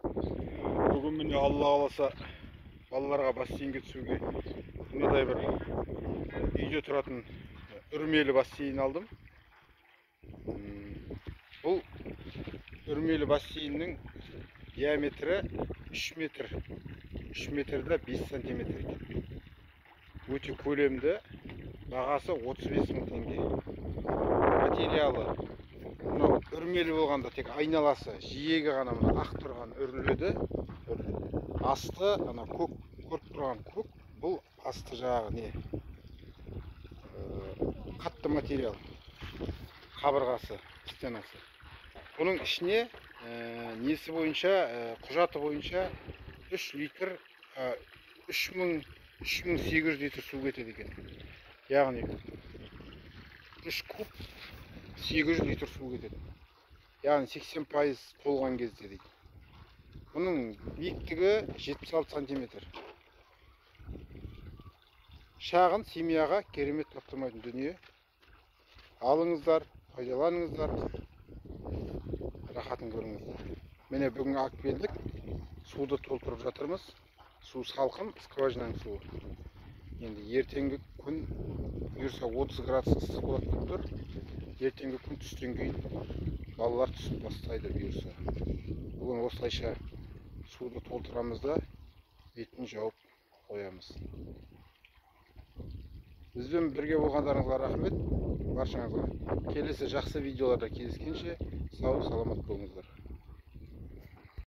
Бүгін міне Алла қаласа балаларға бассейнге түсуге мынадай бір үйде тұратын үрмелі бассейн алдым. Бұл үрмелі бассейннің диаметрі 3 метр, 3 метрда 5 сантиметр екен. Өте көлемді, бағасы 35 мың теңге. Материалы мынау үрмелі болғанда тек айналасы, жиегі ғана мына ақ тұрған үріледі. Асты ана көк, көріп тұрған көк, бұл асты жағы не? Қатты материал. Қабырғасы, стенасы. Бұның ішіне несі бойынша, құжаты бойынша 3 литр, 3800 литр су кетеді екен. Яғни 3 куб 800 литр су кетеді. Яғни 80% толған кезде дейді. Бұның биіктігі 76 сантиметр. Шағын семьяға керемет таптырмайтын дүние. Алыңыздар, пайдаланыңыздар, рахатын көріңіздер. Міне бүгін алып келдік. Суды толтырып жатырмыз. Су салқын, скважинаның суы. Енді ертеңгі күн бұйырса 30 градус ыстық болады деп тұр. Ертеңгі күн түстен кейін балалар түсіп бастайды бұйырса. Бүгін осылайша суды толтырамыз да бетін жауып қоямыз. Бізбен бірге болғандарыңызға рахмет. Баршаңызға. Келесі жақсы видеоларда кездескенше сау саламат болыңыздар.